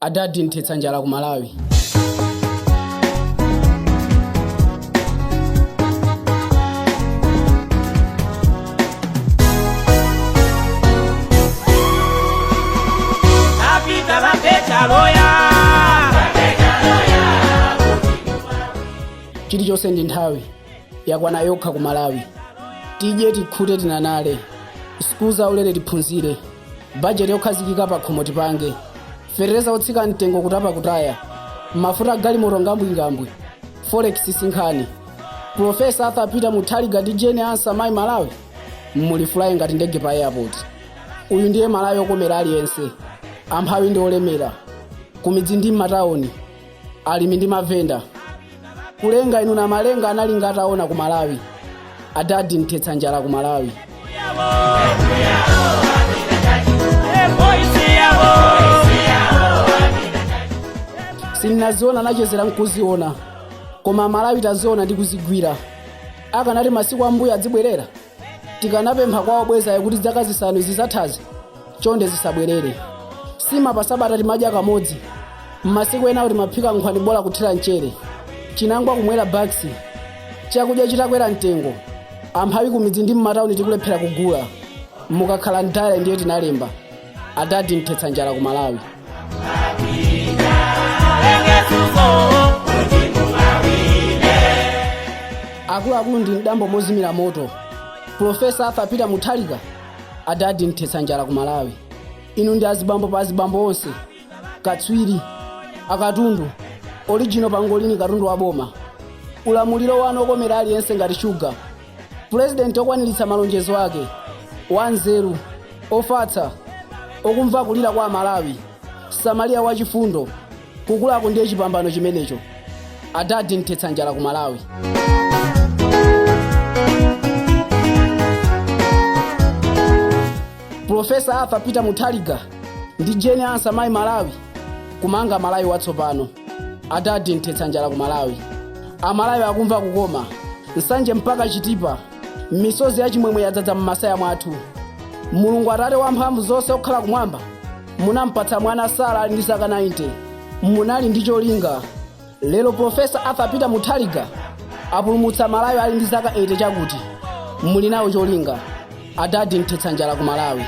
Adadi nthetsa njala ku Malawi. Apita vapecha loya. Chilichonse ndi nthawi yakwana yokha ku Malawi. Tidye, tikhute, tinanale, sukulu zaulere tiphunzire, bajeti yokhazikika pa khomo tipange, fetereza otsika mtengo kutapa kutaya, mafuta galimoto ngambwingambwi, forex sinkhani. Profesa Arthur Peter Mutharika ndi Jane Ansah, mayi Malawi, muli fly ngati ndege pa airport. Uyu ndiye Malawi okomera aliyense, amphawi ndi olemera, kumidzi ndi m'matawuni, alimi ndi mavenda. Kulenga inu na malenga analinga ataona ku Malawi. Adadi nthetsa njala ku Malawi. Sindinaziona nachezera nkuziona, koma Malawi taziona ndi kuzigwira. Akanati masiku ambuyo adzibwerera, tikanapempha kwa obwezayo kuti zaka 5 izi zathazi chonde zisabwerere. Sima pa sabata timadya kamodzi, m'masiku enawo timaphika nkhwani bola kuthira mchere, chinangwa kumwera baksi. Chakudya chitakwera mtengo, amphawi kumidzi ndi m'matawuni tikulephera kugula. Mukakhala mdala ndiye tinalemba. Adadi nthetsa njala ku Malawi. Akuluakulu ndi mdambo mozimira moto. Profesa Arthur Peter Mutharika, adadi nthetsa njala ku Malawi. Inu ndi azibambo pa azibambo onse, katswiri, akatundu, original pangolini, katundu wa boma. Ulamuliro wanu okomera aliyense ngati shuga. Purezidenti okwaniritsa malonjezo ake, wanzeru, ofatsa, okumva kulira kwa Amalawi, Samariya wachifundo. Kukulako ndiye chipambano chimenecho. Adadi nthetsa njala ku Malawi. Profesa Arthur Peter Mutharika ndi Jane Ansah, mayi Malawi, kumanga Malawi watsopano. Adadi nthetsa njala ku Malawi. Amalawi akumva kukoma, Nsanje mpaka Chitipa, misozi yachimwemwe yadzadza m'masaya mwathu. Mulungu Atate wamphamvu zonse okhala kumwamba, munampatsa mwana Sara ali ndi zaka 90. Munali ndi cholinga. Lero Profesa Arthur Peter Mutharika apulumutsa Malawi ali ndi zaka 80 chakuti. Muli nawo cholinga. Adadi nthetsa njala ku Malawi.